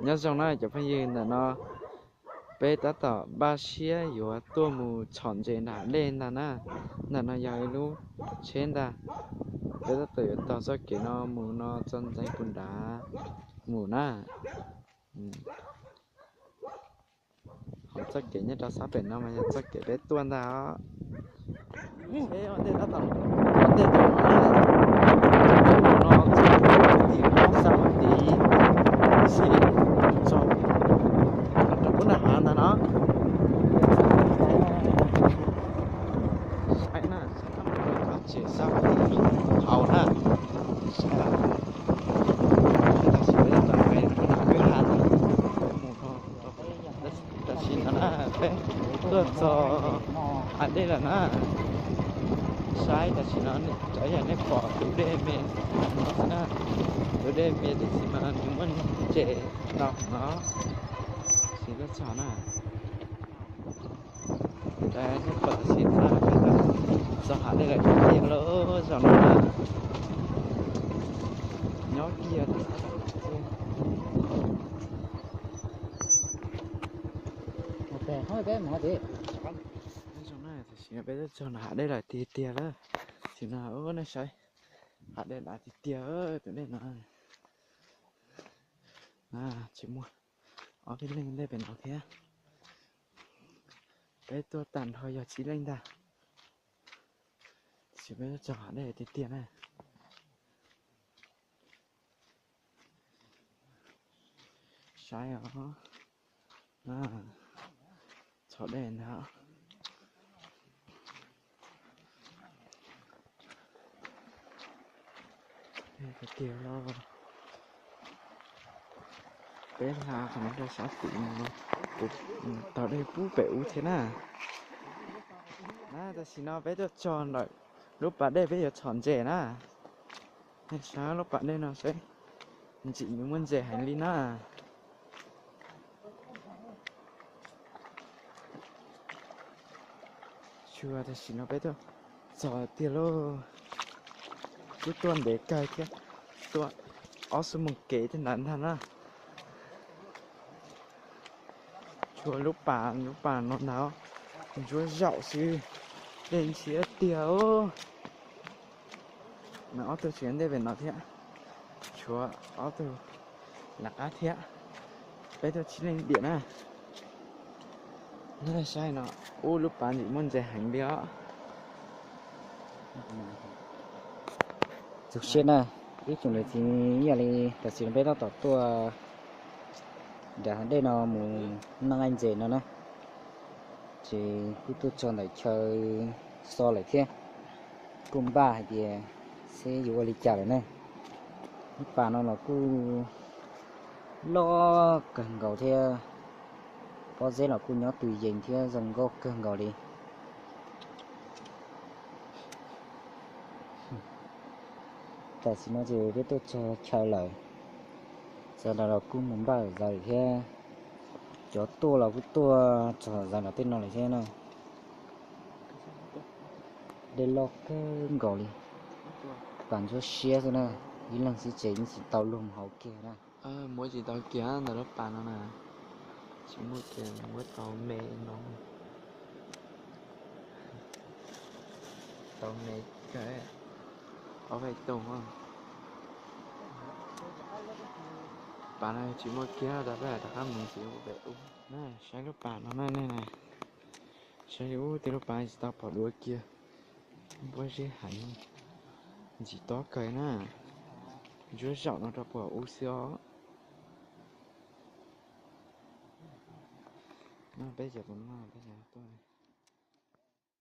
Nyob zoo na cov phooj ywg, ntawm no peb tab tom npaj siab yuav tuaj mus txhom ntses nram dej ntag na. Ntawm no yog ib lub tsheb ntag, peb tab tom yuav taug txoj kev no mus no txog ntxeev puag nrad mus na. Hos txoj kev nyob rau sab pem no mas yog txoj kev peb tuaj ntag os. Ua ntej tab tom, ua ntej tab tom no, tim no xab tim, tab sis txog rau pub nram hav ntag no. Saib na, saib tab tom txog tsev sab tim hauv na. Saib, tam sim peb tab tom peb pub nram kwj ha ntag. Mus rau Tam sim no na peb tuaj txog hav dej lawm na. Saib tam sim no, tsuas yog nej pom tus dej me no xwb na. Tus dej me tam sim no nws muaj ntses no no. Sim tuaj txog na. Nej pom tam sim no peb txog hav dej lawm tiag tiag lauj, zaum no na. Nyob kiag rau sab tom no xwb. Tam sim no peb tuaj txog nram hav dej lawm tiag tiag lawm. Tam sim no nej saib, hav dej dav tiag tiag, tus dej no. Tsis muaj ob peb leeg ntej pem no thiab. Peb tuaj tag nrho yog tsib leej ntag. Tam sim peb tuaj txog hav dej tiag tiag na. Saib os, txog dej ntag. Tiag tiag los, peb hla qhov no rau sab tim no, kuv taug dej pub pem ub thiab na. Na tam sim no peb tuaj txog ntawm lub pas dej peb yuav txhom ntses na. Nej saib lub pas dej no seb, ntxim nws muaj ntses heev li na. Tsuas tam sim no peb tuaj txog tiag lauj. Kuj tuaj ntev kawg thiab, tuaj ob xuab moos kev thiab ntawd ntag na. Tsuas lub pas, lub pas no ntag, ntsuab zaum xwb, dej ntshiab tiag os. Ob tug tseem ntej pem no thiab, tshuav ob tug lawv qab thiab, peb tuaj tsib leeg diam na. Saib no, ub, lub pas ntxim muaj ntses heev li os. Txaus siab na, ib tsoom niam txiv, ib yam li tam sim no peb tab tom tuaj nram hav dej no mus noj nqaij ntses no na, ces kuj tuaj txog ntawm chaw xo lawm thiab. Kuj npaj hais tias seb yuav ua li cas lawm na. Lub pas no los kuj loj kawg nkaus thiab, pob zeb los kuj nyob tws yees thiab zoo nkauj kawg nkaus li. Tam sim no ces peb tuaj txog chaw lawm, sawv daws los kuj mus npaj zaws lawm thiab, cov tuaj los kuj tuaj txog zaws nram tej no lawm thiab na. Dej loj kawg nkaus li, pas ntsuab siab xwb na, ib leeg xwb ces yeej tsis tau luag mus hauv kiag na. Muab tsis tau kiag ntawm lub pas no na, tsis muaj kiag, muab tau me no, tau me kawg, ob peb tug. Pas no tsis muaj kiag, rov qab mus ntxiv pem ub. Saib lub pas no na, saib ub, tej lub pas tsis tau pom dua kiag, pob zeb heev, ntxim tob kawg na, ntsuab zaum no rau puag ub xwb os. No peb cov tus no peb cov tuaj